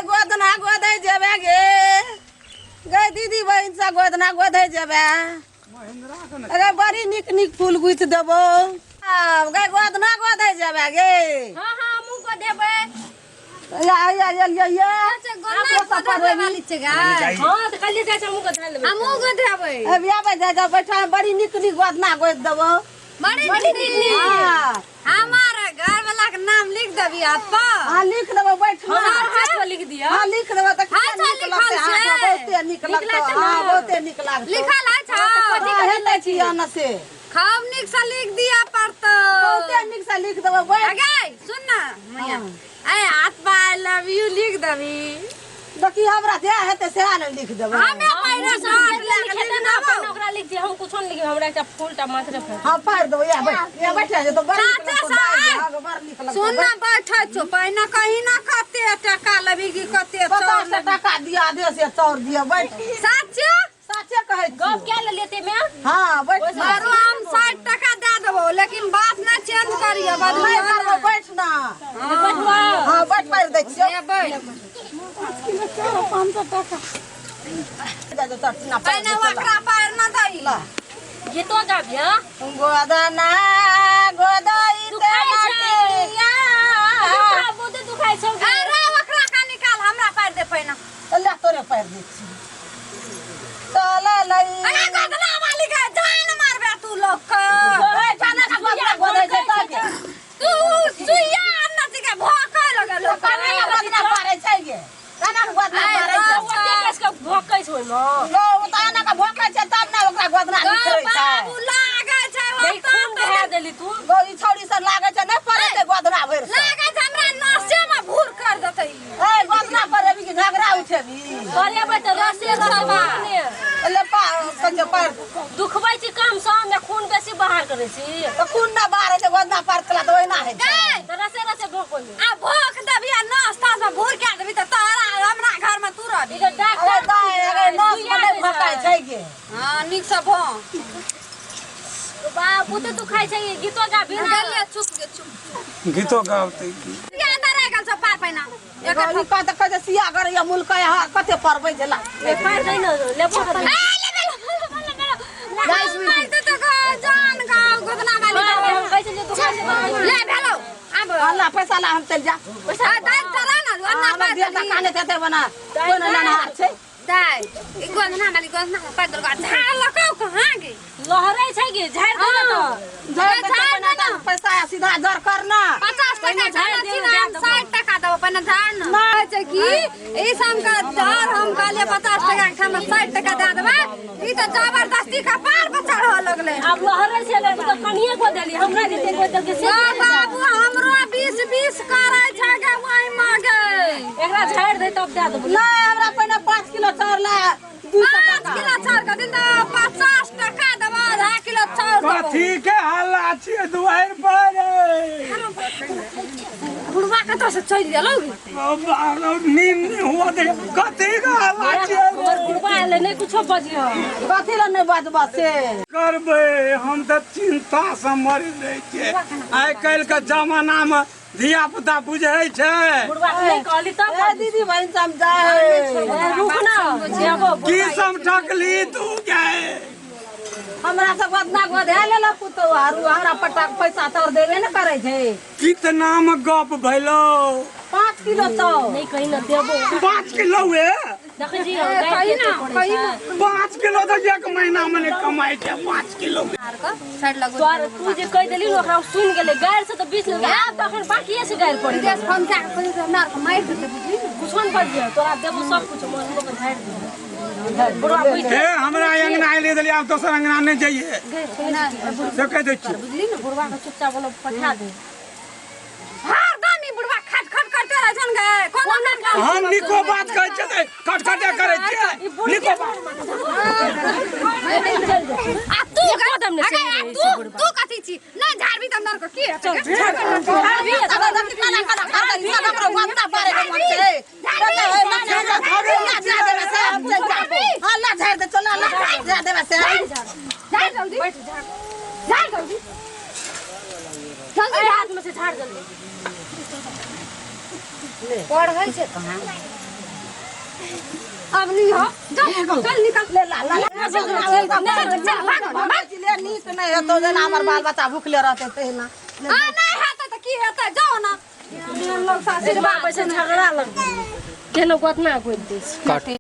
गै गोदना गोदै जेबे गे गै दीदी बहिन से गोदना गोदै जेबे अरे बड़ी नीक नीक फूल गुथि देबो आब गै गोदना गोदै जेबे गे। हाँ हाँ, हमहूँ गोदेबै। या या या या या। अच्छा, गोदना गोदेबै वाली छै गै। हाँ, तऽ कहलियै जाइ छै, हमहूँ गोधा लेबै। हमहूँ गोदेबै। अभी आबै जाइ जा बैठा, बड़ी नीक नीक गोदना गोदि देबो। बड़ी नीक नीक। हाँ। हमार घर वाला के नाम लिख देबी हाथ पर। हाँ, लिख देबो, बैठ ना। हमर हाथ पर लिख दिअ। हाँ, लिख देबो तऽ हाँ, कितना अच्छा, नीक लगतै लिखल हाथ छै। पर, बहुते नीक नीक लगतौ। लागतै ने? हाँ, बहुते नीक लागतौ। लिखल है छौ? हाँ, हेतै छियै ने से। खूब नीक से लिख दिया पड़तौ। बहुते नीक से लिख देबो, बैठ। अगे सुन ना मैया, ए हाथ पर I love you लिख देबी। देखी, हमरा जे हेतै सएह ने लिख देबै। हमे पहिने साथ लए के लिखेतै लिख ने देबौ। अपन ओकरा लिख दिअ, हम कुछो नहि लिखबै, हमरा एकटा फूल टा मात्र फेर। हाँ, पारि देबो। या बैठ, या बैठ जा, तो बड़ नीक चाचा लगतौ। साहब। दाइ, हाँ, बड़ नीक लगतौ। सुन ना, बैठे छो पहिने कहीं ना कते टका लेबी की कते चाउर 50 लेबी? टका दिअ, आधे से चाउर दिअ, बैठ। साचे? साचे कहै छी। गप कए लेलियै ते मे। हाँ, बैठ ना। आरो हम 60 टका दए देबो, लेकिन बात ना चेंज करियो, नहि बदलियो करबो, ना। बैठ ना। बैठबो। हाँ, बैठ, पारि दै छियौ। ले बैठ। 500 टका जा, जा, चल, ना, पारि पहिने दे, चल। ओकरा पार ना दही। ला। गीतो गाबिह। गोदना गोदई ते दुखाइ छै। मटिया। दुखा, बहुते दुखाइ छौ गे। अरे ओकरा का निकाल, हमरा पार दे पहिने। ले, तोरे पारि दै छी, चल लई। अरे गोदना वाली के जान मारबे तू लोग के। ए, जाना का गोदना गोदै छै तब तू सुइया अन्ना के भोके लगे लोग के। केना गोदना पारै छै गे? केना गोदना आइ पारै छै? ओते कस के भोकै छौ ओहिमे। लो, ओ तऽ एना के भोकै छै तब ने ओकरा गोदना निकरै छै। बाबू लागै छै देख, ओतऽ। खून बहा देली तू। गो, ई छौड़ी सब लागै छै नहि पड़ेतै गोदना भरि से। लागै छै हमरा नसे में भूर कर देतै ई। ए, गोदना पड़ेबी कि झगड़ा उठेबी? परेबै तऽ रसे रसे ने। ले पा कहियो पार। दुखबै छी कम सम या खून बेसी बाहर करै छी? तऽ खून ना बाहर होइ छै, गोदना पार केला तऽ ओहिना होइ छै। गै, तऽ रसे रसे भोक ओहिमे। आ भोक देबी आ नस तस में भूर कए देबी तऽ तोहरा हमरा घर में तू रहबी। ई तऽ अरे डॉक्टर दाइ, अरे नस सुइया पर नहि दै भोकाइ छै। छै गे। हाँ, नीक से भोक। बा, बहुते दुखाइ छै, गीतो गाबी ना। गेलियै, चुप गे, चुप। गीतो गाबतै की? किया अंदर रहि गेल छौ पार पहिना एकर? ई कते कहै छै सिया करैया मुलकै, हाँ, कते पढ़बै छै ला। ए, पारि दै ने, लेबो कऽ दे। ए, ले ले ले ले ले ले ले तो जान गाँव गोदना वाली। पारि दे, हम कहै छियै जे दुखाइ छै तऽ ले भेलो आब। अल्लाह, पैसा ला, हम चलि जा। आ दाइ चला ना अन्ना हमर पार दिया देली। काने तेते बना कोइ ने लेनहार छै। दाइ ई गोदना वाली गोदना पार देलको, झाड़ लकौ कहाँ गे? लहरै छै गे, झाड़ि दे ने तऽ। जर झाड़ देतै दे पहिने ना। तऽ पैसा सीधा जर कर ना। 50 टका पहिने झाड़ झाड़ दे, छी दए ना, हम देबौ। 60 टका देबो, पहिने झाड़ ना। कहै छै कि ई सब के झाड़, हम कहलियै 50 टका के हम 60 टका दए देबै, ई तऽ जबरदस्ती कपार पर चढ़ऽ लगलै। आब लहरै छै ने, तू तऽ कनिये गो देली, हमरा जते गो देलकै से। गो बाबू, हमरो 20 20 करै छै गे ओहिमे गे। एकरा झाड़ि दे तब दए देबो। नहि, हमरा पहिने 5 किलो चाउर ला, 200 5 टका। किलो चाउर के दिन तऽ 50 टका देबो, आधा किलो चाउर देबो। कथी के हल्ला छियै दुआरि पर? बुढ़वा कतऽ से चलि गेलौ गे? नींद नहि हुआ दे, कथी के हल्ला छियै? हमर बुढ़वा एलै, नहि कुछो बजियौ। कथी लए नहि बजबऽ से? करबै, हम तऽ चिंता से मरि जाइ छियै। आइ काल्हि के जमाना मे धिया पुता बुझै छै? बुढ़वा के नहि कहली तब। ए दीदी बहिन, हम जाए। ए, रुक ना, जेबो। की समटकली तू गे? हमरा सब गोदना गोदे लेलक पुतहु, आरू हमरा पटा पैसा तोर देबे ने करै छै। कितना मे गप भेलो? 5 किलो चाउर। नहि कही ने, देबो। 5 किलो ए? देखै छी, गारि कही ना, कते पड़ै कही छै। ना। 5 किलो तऽ एक महीना मे नहि कमाइ छै 5 किलो। साइड लगो। तोहर तू जे कहि देली ने ओकरा, ओ सुनि गेलै, गारि से तऽ 20 लेलकै, आब तऽ अखन बाकिए से गारि पड़ै। विदेश फोन कए कऽ कहियो तऽ हमरा आरके मारि देतै, बुझली ने? कुछो नहि बजियौ, तोरा देबो सब कुछ, मन कऽ झाड़ि दे बुढ़वा बुझि। हे, हमरा अंगना एलियै देलियै, आब दोसर अंगना नहि जइयै से कहि दै छियै। बुझली ने, बुढ़वा के चुपचाप ओना पठा दे। हरदम ई बुढ़वा खट खट करते रहै छन गे, कोनो काम। हम निको बात कहै छियै तऽ खटखटे करै छियै, निको बात। आ तू एको दम नहि अगे, सही आ रहै तू छै बुढ़बा। तू कथी छी? नहि झाड़बी तऽ हमरा आरके की हेतै गे? झाड़बी। काला काला खाता, ई सब हमरा गोदना पारे के मन छै। ला, जा देबै से हम चलि जाबो। हाँ, ला, झाड़ि दे, चल, ला, जा देबै से। झाड़ जल्दी, झाड़ जल्दी, जल्दी एहि झाड़। हाथ में से झाड़ जल्दी। पढ़ै छै कहाँ? अब नहीं हो जा चल निकल ले ला ला ला चल चल चल भाग भाग ले नीक नहि हेतौ जेना हमर बाल बच्चा भुखले रहतै तहिना आ नहीं हेतै तऽ की हेतै जाओ ना लोग आशीर्वाद पैसा झगड़ा लग केहनो गोतना गोद दै छै।